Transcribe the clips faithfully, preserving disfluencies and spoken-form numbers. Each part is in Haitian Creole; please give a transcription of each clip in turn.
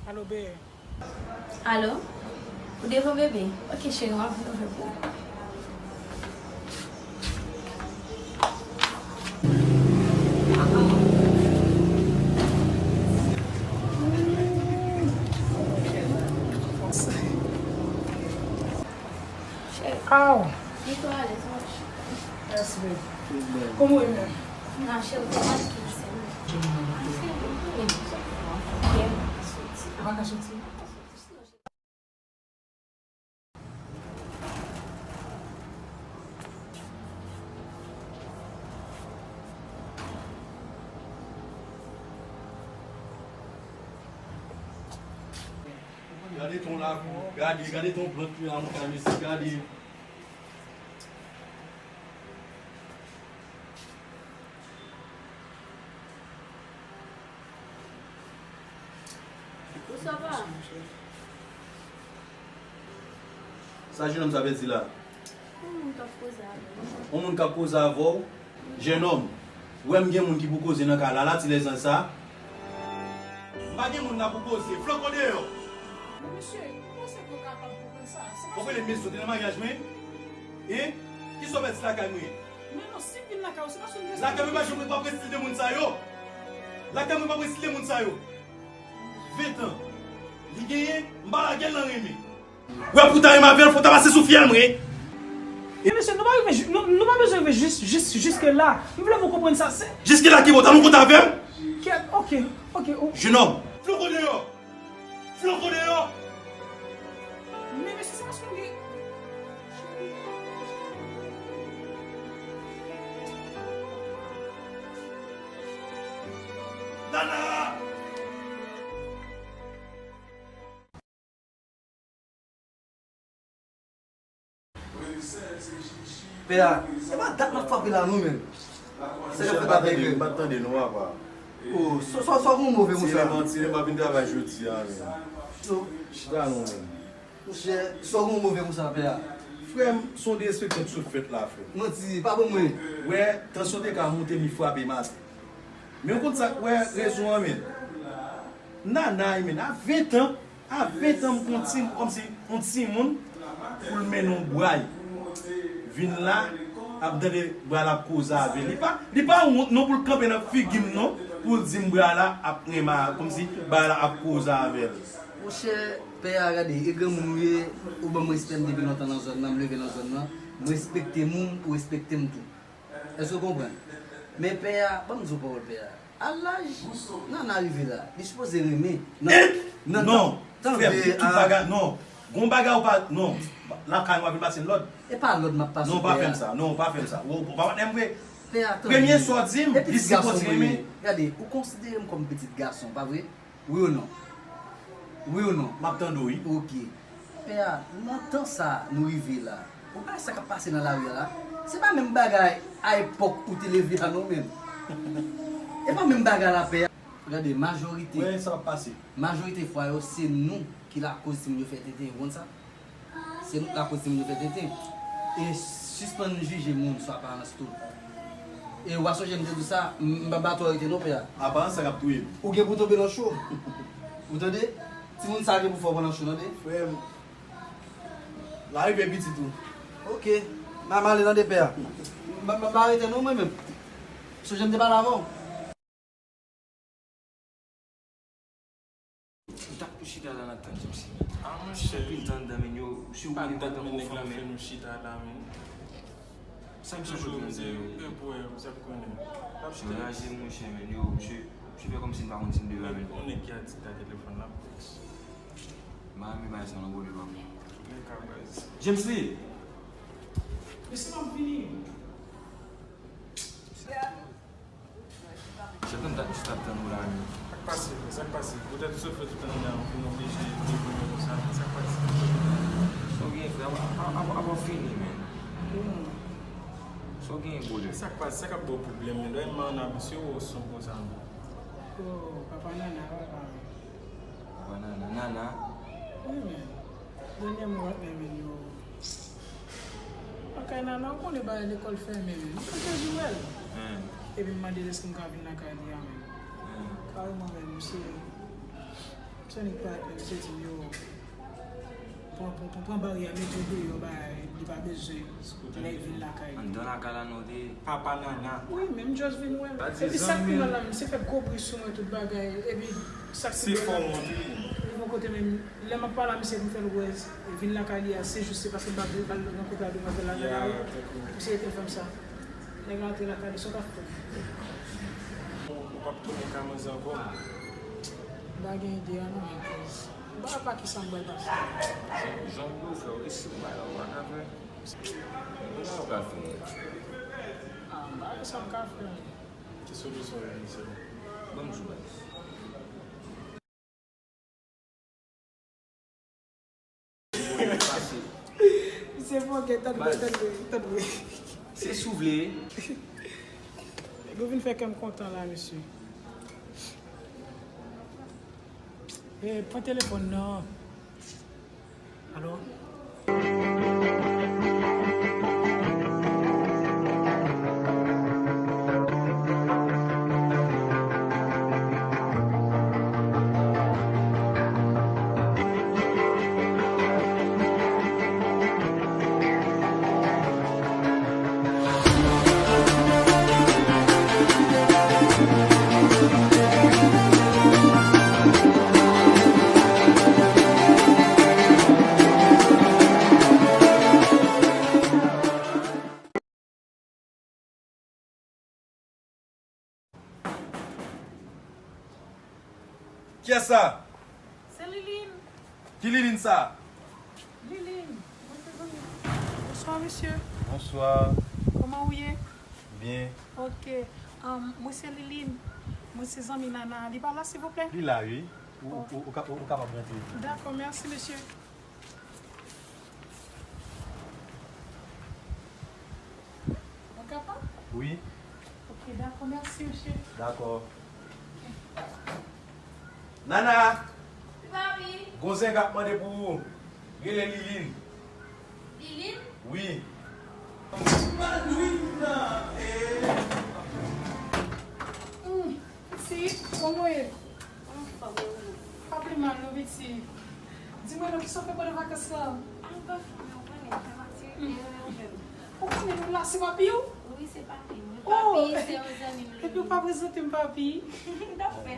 Alo, bebe. Alo? Ou devan bebe? Ok, cheri, m ap vin ouvri pou ou. Aw. Mete w alèz, mwen chita. Mèsi, baby. Kòman w ye menm? Nan cheri, kòman ki se? Ou pa ka soti? Gade ton lakou, gade, gade ton plant ki la montagne ici, gade. Bonswa, pa. Sa jenòm sa vle di la? Yon moun k ap koze avè w. Yon moun k ap koze avè w? Jenòm, ou wè m gen moun ki pou koze nan kay la, la ti lèzanj sa? M pa gen moun la pou koze. Flank ou deyò. Men mesye, ou panse ke w kapab konprann sa? Se pa... Ou konnen mesye w te nan maryaj mwen? Hein? Kisa w fè di lakay mwen? Men non, si m vin lakay ou, se paske m... Lakay mwen pa janm, mwen pa prestij de moun sa yo. Lakay mwen pa prestij de moun sa yo. Ven tan. Li genyen, m pa lage l nan renmen. Wè pou w ta renmen avè l, fò w ta pase sou fyèl mwen. Men mesye, nou pa rive, nou, nou pa bezwen rive jis, jis, jiske la. M vle pou w konprann sa, se... Jiske la ki bò, ta nou kont avè m? Kèt, ok, ok, o... Jenòm. Flank ou deyò. Flank ou deyò. Men mesye, se paske m gen... Nana! Pè a, se pa dat m ap frape la non, menm. Sa k ap fèt avèk... M pa tande, m pa tande non, papa. Oh, sa, sa, sa gon move konsa. Tire manti, m pa vin travay jodi a, menm. Non. Chita non, menm. Monchè, sa gon move konsa, pè a. Frè m, se yon derespektan k sot fèt la, frè m. Manti, pa ban mwen. Wè, tansyon te ka monte, m frape maten. Men ou konn sa k wè rezon an, menm. Nana, menm, a ven tan, a ven tan m konn ti, kòmsi yon timoun pou l mennen yon bway. Vin la, ap tande bway la ap koze avè l. Li pa, li pa wont non pou l kanpe nan figi m non, pou l di m bway la ap renmen, kòmsi bway la ap koze avè l. Monchè, pè a, gade, e granmoun ou ye, ou ban m respè m depi lontan nan zòn nan, m leve nan zòn nan, m respekte moun, ou respekte m tou. Èske w konprann? Men pè a, ban m di w pawòl pè a. A laj Nana rive la, li sipoze renmen. Nan, nan, non, frè m, gen tout bagay, non. Gon bagay ou pa, non. Lakay mwen vin pase lòd. E pa lòd m ap pase, pè a. Non, pa fè m sa, non, pa fè m sa. Ou, ou pa patnè m vre. Pè a, tande. Premye sa w di m, li sipoze renmen. Gade, ou konsidere m kòm pitit gason, pa vre? Wi ou non? Wi ou non? M ap tande w, wi. Ok. Pè a, nan tan sa a nou rive la, ou pa wè sa k ap pase nan lari a la? Se pa menm bagay a epòk ou te leve a non, menm. E pa menm bagay la, pè a. Gade, majorite, wè sa k ap pase. Majorite fwa yo, se nou ki lakoz timoun yo fè tenten, ou konn sa? Se nou k lakoz timoun yo fè tenten. E sispann jije moun sou aparans tou. E w a sonje m te di w sa, m, m pa ba tò rete non, pè a. Aparans sa k ap touye m. Ou gen pou tonbe nan cho. Ou tande? Timoun sa gen pou fè w pran nan cho, tande? Frè m, lari byen pitit ou. Ok. M a, m ale tande, pè a. M pa, m pa rete non, mwen menm. Sonje m te pale avè w. M t ap chita la nan tan, James. Ah, monchè. Anpil tan anndan, men yo, misye pa dat men nèg la fè nou chita la, men. Sa misye pote anndan yo? Gen pwoblèm, sa m konnen. Misye raje, monchè, men yo, misye, misye fè kòmsi m pa konn si m te la, men. Yon nèg ki adikt a telefòn la, m pa renmen bagay sa nan pwoblèm, papa. Nèg ka baz. James Lee! Mesye, m ap vini. Chèf, m t ap, m t ap tann ou la, wi. Sa k pase, frè? Sa k pase? Poutèt ou sot fè tout anndan an, ou vin oblije deprime konsa, men sa k pase? Sa w gen, frè? Apa, apa, apa w fini, men. Sa w gen, brother? Sa k pase? Sa k ap ba w pwoblèm, men? Dayè m pa nan abitye wè w sonb konsa, non. Oh, papa Nana, papa. Papa Nana, Nana? Wi, men. Dènyèman, w ap renmen yo. Lakay Nana, ou konnen bagay lekòl fèmen, men. M te toujou wè l. Epi m mande l èske m ka vin lakay li a, men. Kareman, men, misye, Sonic Partner, misye di m yo pran, pran, pran, pran baryè, mete l deyò, bay, li pa bezwen lè l vin lakay li. Anndan lakay la non te. Papa Nana. Wi, men m just vin wè l. Epi sa k pi mal la, misye fè gwo bri sou mwen, tout bagay. Epi sa k pi bèl la, li bon kote menm, lè m ap pale a misye pou m fè l wè vin lakay li a, se jis se paske m pa vle l al nan kote a demwazèl la nan lari. Misye rete fè m sa. Nèg la antre lakay li, sa w t ap fè? Ou p ap tounen ka manzè ankò? M pa gen ide a non, men kouz. M pa wè pa kisa m pral pase. Jan w fè w resi w pa wè w pa ka fè. Ou pa wè w ka fè. Ah, m pa wè sa m ka fè. Ki solisyon w jwenn sèlman? Ban m di w baz. Misye fòkè, tann mwen, tann mwen, tann mwen. Se si w vle. Nèg yo vin fè kè m kontan la, mesye. Eh, pran telefòn nan. Alo? Kiyès sa? Se Liline. Ki Liline sa? Liline, mwen se zanmi. Bonswa, mesye. Bonswa. Kòman ou ye? Byen. Ok. Um, mwen se Liline. Mwen se zanmi Nana. Li pa la, silvouplè? Li la, wi. Ou, ou, ou ka-, ou, ou kapab rantre. Dakò, mèsi, mesye. Mwen kapab? Wi. Ok, dakò, mèsi, mesye. Dakò. Nana! Wi, papi. Gon zenga ap mande pou ou. Rele Liline. Liline? Wi. Hmm, pitit, kòman w ye? Anfòm, wi. Pa pi mal non, pitit. Di mwen non, kisa w fè pandan vakans lan? Anfòm, ou konnen, fè matirite, renmen ou menm. Ou konnen nou la, se papi w? Wi, se papi m. Oh! Papi, se yon zanmi m li ye. Epi w pa prezante m papi?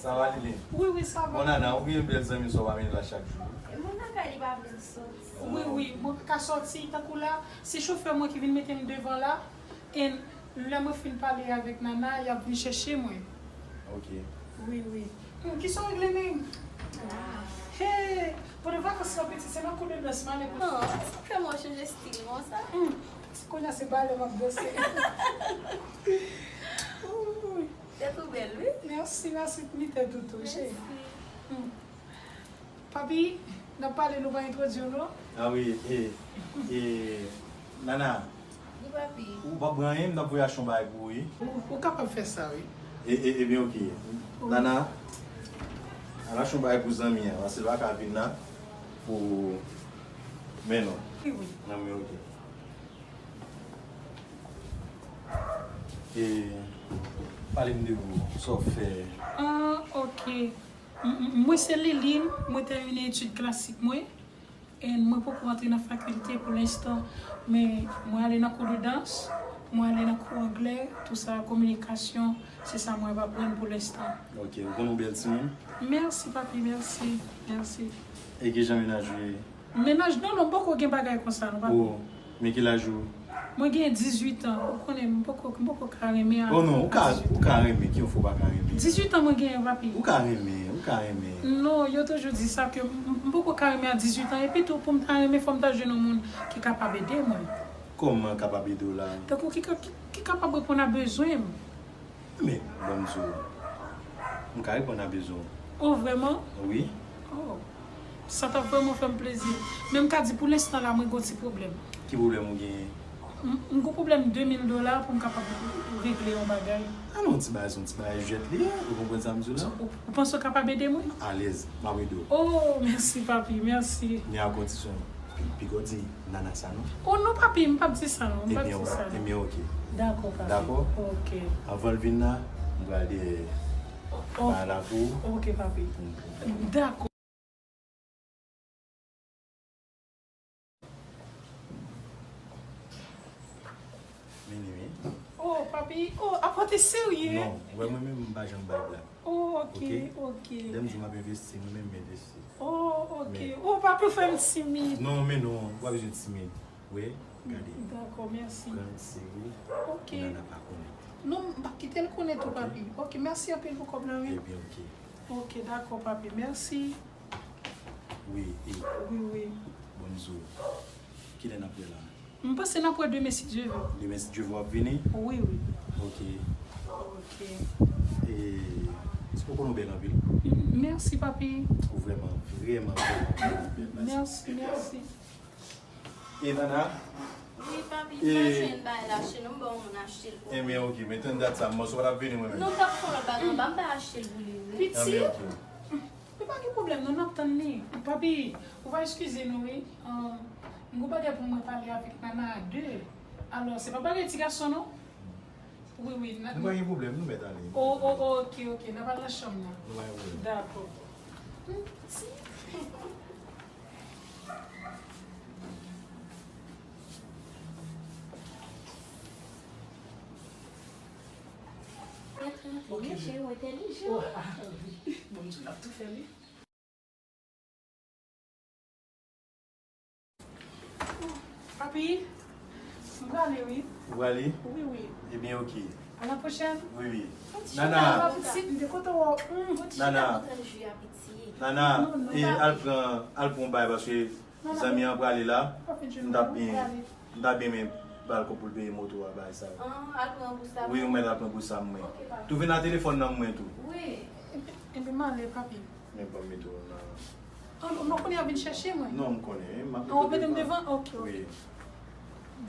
Sa va, Liline? Wi, wi, sa va. Bon, Nana, ou gen bèl zanmi sa w pa mennen la chak jou. E moun nan kay li pa vle l soti. Wi, wi, mwen pa ka sòti, tankou la, se chofè mwen ki vin mete m devan la, e lè mwen fin pale avèk Nana, y ap vin chèche mwen. Ok. Wi, wi. Hmm, kisa w regle menm? Hey, pandan vakans lan, pitit, se nan kou de dans m ale pou... Non, sa fè mwen chanje stil konsa. Hmm, se kounye a se balè m ap danse. Ouh. Tèt ou bèl, wi. Mèsi, mèsi, ni tèt ou tou, cheri. Mèsi. Hmm. Papi, n ap pale, nou pa entwodui w, non? Ah wi, e, e, Nana. Wi, papi. Ou p ap pran anyen, m t ap voye achte yon bagay pou ou, wi. Ou, ou kapab fè sa, wi. E, e, ebyen, ok. Wi. Nana, al achte yon bagay pou zanmi an, paske l pa ka vin la pou, men non. Wi, wi. Non, men ok. E, pale m de ou, sa w fè? Ah, ok. M, m, mwen se Liline, mwen tèmine etid klasik mwen. E mwen poko antre nan fakilte pou lenstan, men mwen ale nan kou de dans, mwen ale nan kou anglè, tou sa, kominikasyon, se sa mwen ap aprann pou lenstan. Ok, ou konn yon bèl timoun? Mèsi, papi, mèsi, mèsi. E kijan mennaj ou ye? Mennaj, non, non, m poko gen bagay konsa, non, papi. Oh, men ki laj ou? Mwen gen dizuit an, ou konnen, m poko, m poko ka renmen a dizuit an. Oh non, ou ka, ou ka renmen, ki yon fwa ou pa ka renmen? Dizuit an mwen genyen, papi. Ou ka renmen, ou ka renmen. Non, yo toujou di sa ke m, m poko ka renmen a dizuit an, epi tou, pou m ta renmen, fò m ta jwenn yon moun ki kapab ede mwen. Kòman kapab ede w la? Tankou ki ka, ki, ki kapab reponn a bezwen m. Men, ban m di w, m ka reponn a bezwen w. Oh, vrèman? Wi. Oh. Sa t ap vrèman fè m plezi. Men m ka di pou lenstan la, mwen gen yon ti pwoblèm. Ki pwoblèm ou genyen? M, m gen pwoblèm de mil dola pou m kapab regle yon bagay. A non, ti bagay, se yon ti bagay jwèt li ye, ou konprann sa m di w la? Ou, ou panse w kapab ede mwen? Alèz, m ap ede w. Oh, mèsi, papi, mèsi. Men a kondisyon, piga w di Nana sa non. Oh non, papi, m p ap di sa non, m p ap di sa non. Ebyen, ok. Dakò, papi. Dakò? Ok. Anvan l vin la, m pral dèyè bagay la pou ou. Ok, papi. Dakò. Apa w te serye? Non, wè mwen menm m pa janm bay blag. Oh, ok, ok. Lè m di m ap envesti, mwen menm m envesti. Oh, ok. Oh, papi, w fè m timid. Non, men non, ou pa bezwen timid. Wi, gade. Dakò, mèsi. Pran l sere. Ok. Pou Nana pa konnen. Non, m p ap kite l konnen tou, papi. Ok, mèsi anpil pou kòb la, wi. Ebyen, ok. Ok, dakò, papi, mèsi. Wi, e. Wi, wi. Bonjou. Kilè n ap wè la? M panse n ap wè demen si Dye vle. Demen si Dye vle w ap vini? Wi, wi. Ok. Ok. E, se poko nou bèl anpil. Mèsi, papi. Ou vrèman, vrèman, vrèman, vrèman bèl. Mèsi, mèsi. E Nana? Wi, papi, m pa jwenn bagay la achte non, m ba yon moun achte l pou mwen. Ebyen, ok, men tann dat sa, m panse w pa t ap vini mwen menm. Non, m t ap fè yon lòt bagay anba, m pa achte l pou li, wi. Pitit? Ebyen, ok. Men pa gen pwoblèm non, n ap tann li. Papi, ou va eskize nou, wi. Ahn, m gon bagay pou mwen pale avèk Nana a de. Alò, se pa bagay ti gason, non? Wi, wi. Nou pa gen pwoblèm, nou mèt ale. O, o, o, ok, ok. N ap al nan chanm nan. Nou pa gen pwoblèm. Dakò. Hmm, ti. Mèt rantre, mesye yo entèlijan. Oh, ah, wi. Bon, m di w, n ap tou fè li. Papi, m prale, wi. Ou prale? Wi, wi. Ebyen, ok. A la pwochèn. Wi, wi. Nana. Nana. Nana, e al pran, al pran yon bagay paske zanmi an prale la. M t ap byen, m t ap byen men ba l kòb pou l peye moto a, bagay sa yo. Wi, ou mèt al pran pou sa mwen. Twouve nan telefòn nan mwen tou. Wi. Epi m ale, papi. Men ban m mete w nan. An, non, kounye a vin chèche mwen. Non, m konnen, m ap mete w devan. An, w ap mete m devan? Ok, ok. Wi.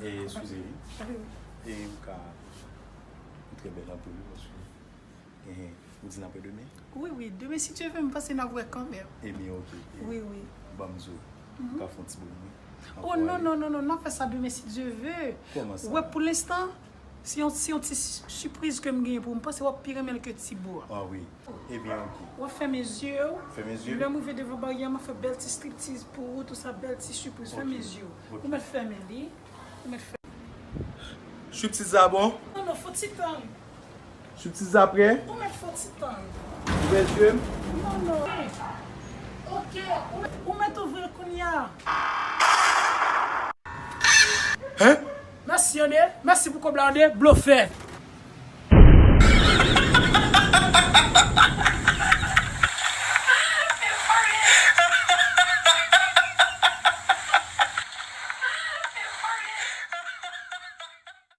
E, eskize, wi. Wi, wi. E, ou ka, ou trè bèl anpil, wi, paske, e, ou di n ap wè demen? Wi, wi, demen, si Dye vle, m panse n ap wè kanmenm. Ebyen, ok. E, wi, wi. Ban m di w, ou ka fè yon ti boul mwen? Oh, non, non, non, non, n ap fè sa demen, si Dye vle. Kòman sa? Wè, pou lenstan, Se yon, se yon ti si-, sipriz ke m genyen pou ou. M panse w ap pi renmen l ke ti bo a. Ah wi. Ebyen, ok. W ap fèmen zye w. Fèmen zye m. Lè m rive devan baryè a, m ap fè bèl ti striptiz pou ou, tou sa, bèl ti sipriz. Fèmen zye w. Ok. Ou mèt fèmen li. Ou mèt fè. Striptiz la bon? Non, non, fò ti tann. Striptiz la prè? Ou mèt fò ti tann. Ouvè zye m. Non, non. Ok. Ou mèt, ou mèt ouvri l kounye a. Hein? Mèsi, André. Mèsi pou kòb la, André. Blofè.